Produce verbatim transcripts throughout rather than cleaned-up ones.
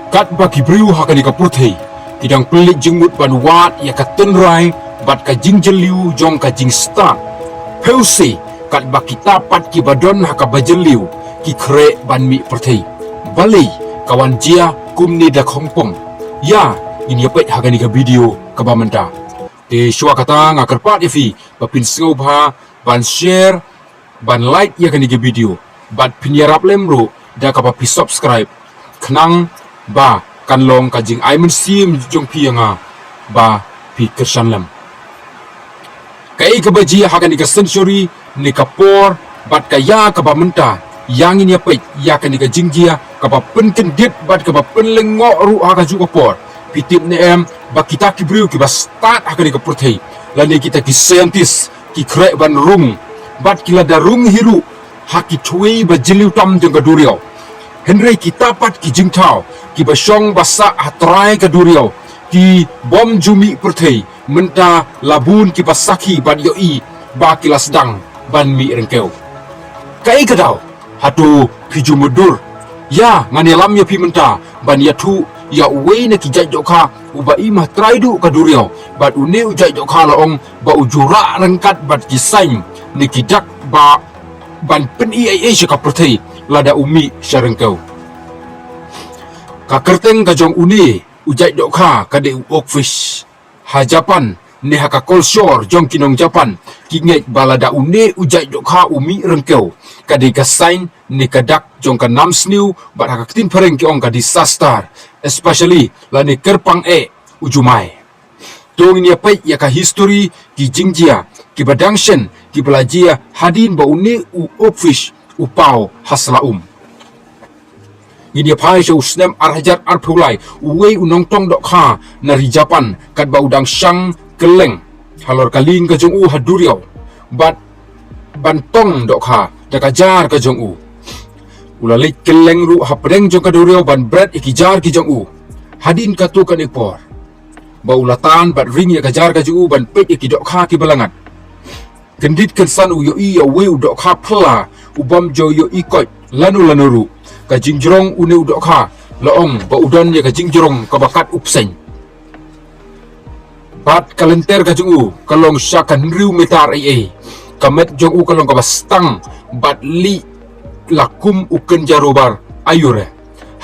Katba ki briew ha kane ka pyrthei ki dang pynleit jingmut ban wad ïa ka tynrai bad ka jingjylliew jong ka jingstad, phewse katba kita pat kiba don ha kaba jylliew ki khreh ban mih pyrthei. Balei ka wan jia kumne da khongpong? Ïa, ngin ïa peit ha kane ka video kaba mynta. Te shuwa kata nga kyrpad ïa phi ba phin sngewbha ban share, ban like ïa kane ka video bad phin ïarap lem ruh da kaba phi subscribe, khnang ba kan long ka jingai mynsiem jong phi ïa nga ba phi kyrshan lem. Kaei kaba jia ha kane ka century ne ka por bad ka ïa kaba mynta, ïa ngin ïa peit ïa kane ka jingjia kaba pynkyndit bad kaba pynlyngngoh ruh ha kajuh ka por. Phi tip ne em ba kita ki briew kiba stad ha kane ka pyrthei lane kita ki scientist ki khreh ban rung bad ki la da rung hi ruh ha ki thwei ba jylliew tam jong ka duriaw. Hynrei kita pat ki jingthaw kiba shong ba sah ha trai ka duriaw ki bym ju mih pyrthei, mynta la bun kiba sakhi bad ïohi ba ki la sdang ban mih ryngkew. Kaei ka daw? Hato phi ju mutdur? Ïa, ngan ïalam ïa phi mynta ban ïathuh ïa uwei na ki jait dohkha uba im ha trai duh ka duriaw bad une u jait dohkha la ong ba u ju rah ryngkat bad ki sain ne ki dak ba ban pyni ei ei sha ka pyrthei lada u mih sha ryngkew. Ka kyrteng ka jong une u jait dohkha ka dei u Oakfish. Ha Japan ne ha ka kolshor jong ki nong Japan ki ngeit ba lada une u jait dohkha u mih ryngkew ka dei ka sain ne ka dak jong ka namsniew bad ha ka ktien phareng ki ong ka disaster, especially lane kyrpang eh u jumai. To ngin ïa peit ïa ka history ki jingjia kiba dang shen kiba la jia hadien ba une u Oakfish u paw ha sla um. Ngin ïa phai sha u snem ar hajar arphew lai, uwei u nongtong dohkha na ri Japan katba u dang shang kylleng halor ka lieng ka jong u ha duriaw bad ban tong dohkha da ka jar ka jong u. U la leit kylleng ruh hapdeng jong ka duriaw ban bret ïa ki jar ki jong u. Hadien katto katne por ba u la tan bad ring ïa ka jar ka jong u ban peit ïa ki dohkha kiba la ngat. Kyndit kynsan u ïohi ïa uwei u dohkha phylla u bym ju ïohi koit lano lano ruh. Ka jingjrong une u dohkha la ong ba u don ïa ka jingjrong kaba kat u bseiñ. Bad ka lynter ka jong u ka long sha ka hynriew meter ei ei. Ka met jong u ka long kaba stang bad lieh la kum u kynja rubber aiu re.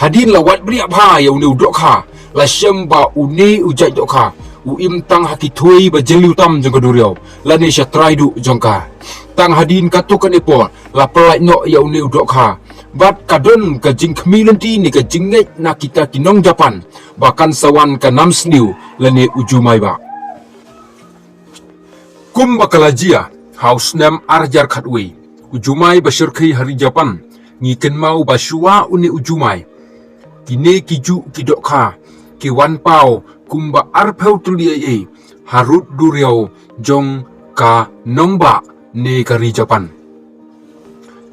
Hadien la wad bniah bha ïa une u dohkha la shem ba une u jait dohkha u im tang ha ki thwei ba jylliew tam jong ka duriaw lane sha trai duh jong ka. Tang hadien katto katne por la pyllait noh ïa une u dohkha bad ka don ka jingkhmih lynti ne ka jingngeit na kita ki nong Japan ba kan sa wan ka namsniew lane u jumai ba. Kumba ka la jia ha u snem ar hajar khatwei, u jumai ba shyrkhei ha ri Japan. Ngi kynmaw ba shuwa une u jumai, kine ki juh ki dohkha ki wan paw kumba arphew tylli ei ei harud duriaw jong ka nongbah ne ka ri Japan.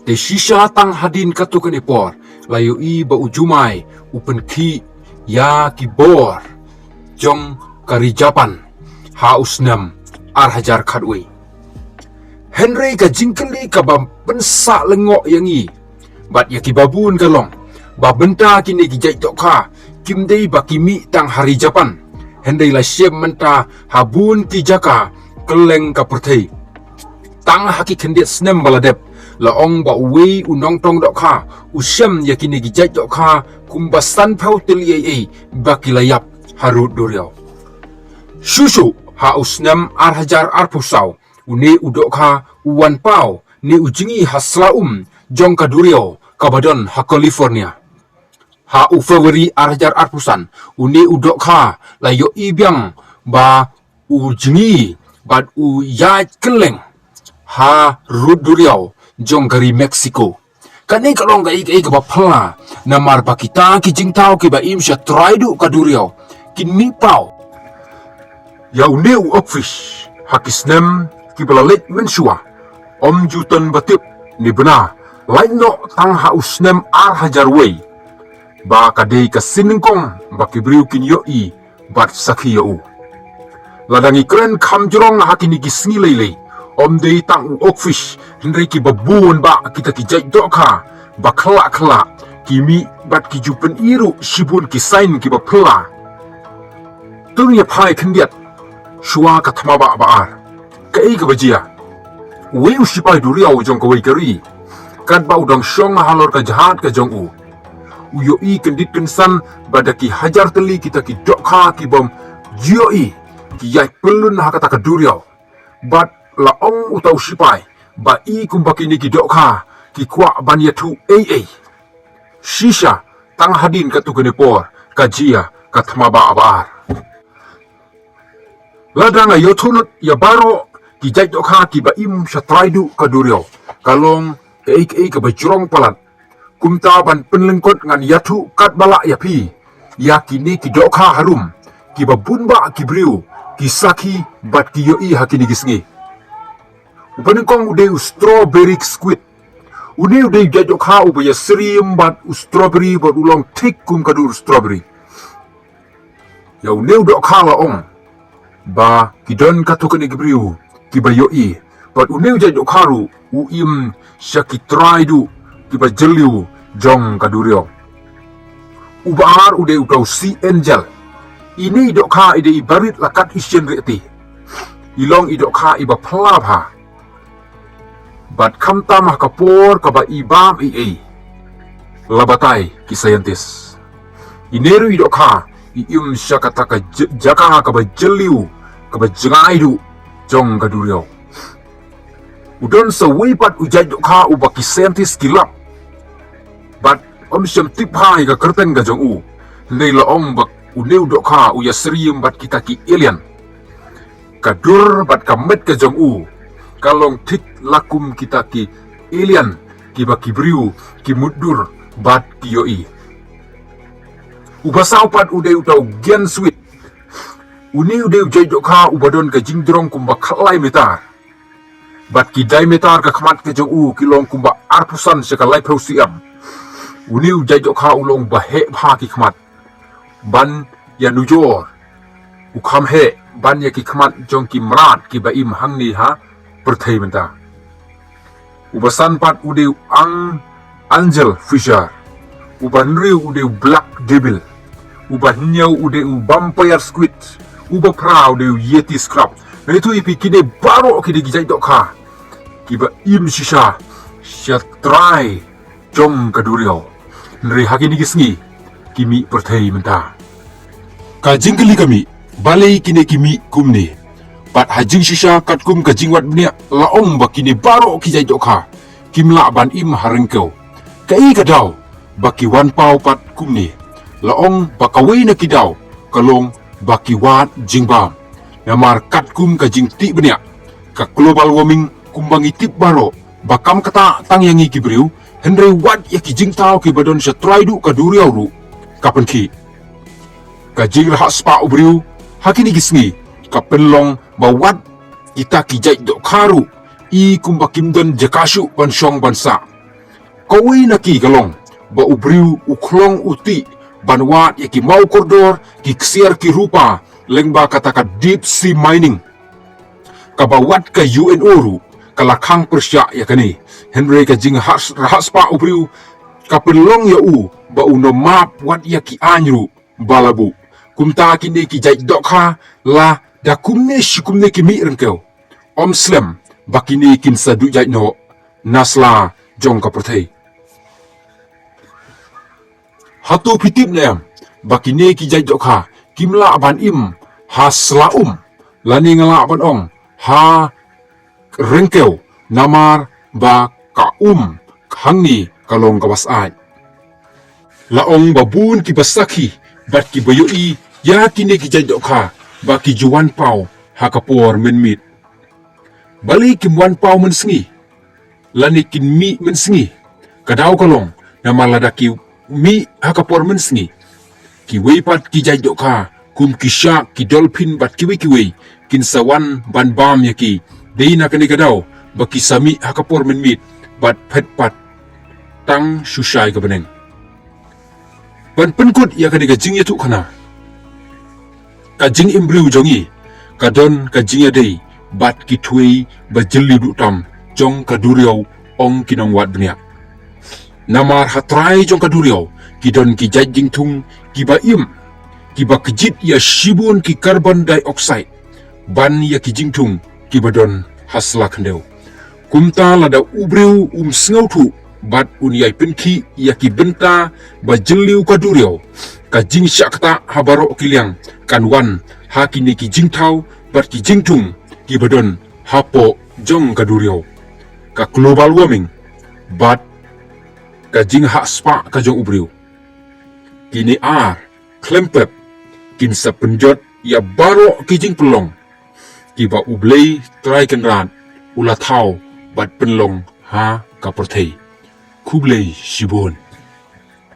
Te shisha tang hadien katto katne por la ïohi ba u jumai u pynkhih ïa ki bor jong ka ri Japan ha u snem ar hajar khatwei. Hynrei ka jingkylli kaba pynsah lyngngoh ïa ngi bad ïa kiba bun ka long ba mynta kine ki jait dohkha kim dei ba ki mih tang ha ri Japan, hynrei la shem mynta ha bun ki jaka kylleng ka pyrthei. Tang ha ki khyndiat snem ba la dep la ong ba uwei u nongtong dohkha u shem ïa kine ki jait dohkha kumba sanphew tylli ei ei ba ki la ïap harud duriaw. Shuh shuh ha u snem ar hajar arphew saw, une u dohkha u wan paw ne u jngi ha sla um jong ka duriaw kaba don ha California. Ha u February ar hajar arphew san, une u dohkha la ïohi biang ba u jngi bad u ïaid kylleng harud duriaw jong ka ri Mexico. Kane ka long kaei kaei kaba phylla namar ba kita ki jingthaw kiba im sha trai duh ka duriaw kin mih paw ïa une u Oakfish ha ki snem kiba la leit mynshuwa. Ym ju tang ba tip ne bna, lait noh tang ha u snem ar hajar wei ba ka dei ka sien nyngkong ba ki briew kin ïohi bad sakhi ïa u. Lada ngi kren kham jrong ha kine ki sngi lei lei, ym dei tang u Oakfish hynrei kiba bun bah kita ki jait dohkha ba khlak khlak Ki mih bad ki ju pyni ruh shibun ki sign kiba phylla. Tang ïa phai khyndiat shuwa ka thma ba ba ar. Kaei kaba jia? Uwei u shipai duriaw jong kawei ka ri, katba u dang shong halor ka jahaj ka jong u, u ïohi kyndit kynsan ba da ki hajar tylli kita ki dohkha ki bym ju ïohi ki ïaid pyllun ha kata ka duriaw. Bad la ong uta u shipai ba i kumba kine ki dohkha ki kwah ban ïathuh ei ei. Shisha, tang hadien katto katne por ka jia ka thma ba ba ar. Lada nga ïathuh lut ïa baroh ki jait dohkha kiba im sha trai duh ka duriaw, ka long kaei kaei kaba jrong palat. Kumta ban pynlyngkot ngan ïathuh katba lah ïa phi ïa kine ki dohkha harum kiba bun bah ki briew ki sakhi bad ki ïohi ha kine ki sngi. Uba nyngkong u dei u strawberry squid. Une u dei u jait dohkha uba ïasyriem bad u strawberry bad u long thik kum ka dur strawberry. Ïa une u dohkha la ong ba ki don katto katne ki briew kiba ïohi bad une u jait dohkha ruh u im sha ki trai duh kiba jylliew jong ka duriaw. Uba ar u dei uta u sea angel. Ine i dohkha i dei iba rit la kat i shen riati. I long i dohkha iba phylla bha. Bad khamtam ha ka por kaba i bam ei ei, la batai ki scientist. Ine ruh i dohkha i im sha kata ka j-, jaka kaba jylliew, kaba jngai duh jong ka duriaw. U don sa uwei pat u jait dohkha uba ki scientist ki lap bad ym shym tip bha ïa ka kyrteng ka jong u. Hynrei la ong ba une u dohkha u ïasyriem bad kita ki alien. Ka dur bad ka met ka jong u ka long thik la kum kita ki alien kiba ki briew ki mutdur bad ki ïohi. Uba saw pat u dei uta u giant squid. Une u dei u jait dohkha uba don ka jingjrong kumba khatlai meter. Bad ki diameter ka khmat ka jong u ki long kumba arphew san sha ka laiphew cm. Une u jait dohkha u long ba heh bha ki khmat. Ban ïanujor, u kham heh ban ïa ki khmat jong ki mrad kiba im hangne ha pyrthei mynta. Uba san pat u dei u ang-, angel fisher. Uba hynriew u dei u black devil. Uba hynñiew u dei u vampire squid. Uba phra u dei u yeti crab. Ngan ïathuh ïa phi kine baroh ki dei ki jait dohkha kiba im shisha sha trai jong ka duriaw. Hynrei ha kine ki sngi ki mih pyrthei mynta. Ka jingkylli ka mih, balei kine ki mih kumne? Bad ha jingshisha katkum ka jingwad bniah la ong ba kine baroh ki jait dohkha kim lah ban im ha ryngkew. Kaei ka daw ba ki wan paw pat kumne? La ong ba kawei na ki daw ka long ba ki wad jingbam. Namar katkum ka jingtih bniah, ka global warming kumba ngi tip baroh, ba kam ktah tang ïa ngi ki briew, hynrei wat ïa ki jingthaw kiba don sha trai duh ka duriaw ruh ka pynkhih. Ka jingrhah spah u briew ha kine ki sngi ka pynlong ba wat kita ki jait dohkha ruh i kumba kim don jaka shuh ban shong ban sah. Kawei na ki ka long ba u briew u khlong u tih ban wad ïa ki maw kordor, ki ksiar, ki rupa, lyngba kata ka deep sea mining. Kaba wat ka U N O ruh ka la khang pyrshah ïa kane. Hynrei ka jingrhah spah u briew ka pynlong ïa u ba un ym map wat ïa ki aiñ ruh ba la buh. Kumta kine ki jait dohkha lada kumne shi kumne ki mih ryngkew, ym slem ba kine kin sa duh jait noh na sla jong ka pyrthei. Hato phi tip ne em ba kine ki jait dohkha kim lah ban im ha sla um, lane nga lah ban ong ha ryngkew, namar ba ka um hangne ka long kaba syaid. La ong ba bun kiba sakhi bad kiba ïohi ïa kine ki jait dohkha ba ki ju wan paw ha ka por mynmiet. Balei kim wan paw mynsngi lane kin mih mynsngi? Ka daw ka long namar lada ki mih ha ka por mynsngi, kiwei pat ki jait dohkha kum ki shark, ki dolphin bad kiwei kiwei kin sa wan ban bam ïa ki. Dei na kane ka daw ba ki sa mih ha ka por mynmiet bad phet pat tang shu shai ka bneng. Ban pynkut ïa kane ka jingïathuhkhana, ka jingim briew jong ngi ka don ka jingïadei bad ki thwei ba jylliew duh tam jong ka duriaw, ong ki nongwad bniah. Namar ha trai jong ka duriaw ki don ki jait jingthung kiba im, kiba kjit ïa shibun ki carbon dioxide ban ïa ki jingthung kiba don ha sla khyndew. Kumta lada u briew um sngewthuh bad un ïai pynkhih ïa ki bynta ba jylliew ka duriaw, ka jingshah ktah ha baroh ki liang kan wan ha kine ki jingthaw bad ki jingthung kiba don hapoh jong ka duriaw, ka global warming bad ka jinghah spah ka jong u briew. Kine ar khlem pep kin sa pynjot ïa baroh ki jingpynlong kiba U Blei Trai Kynrad u la thaw bad pynlong ha ka pyrthei. Khublei shibun.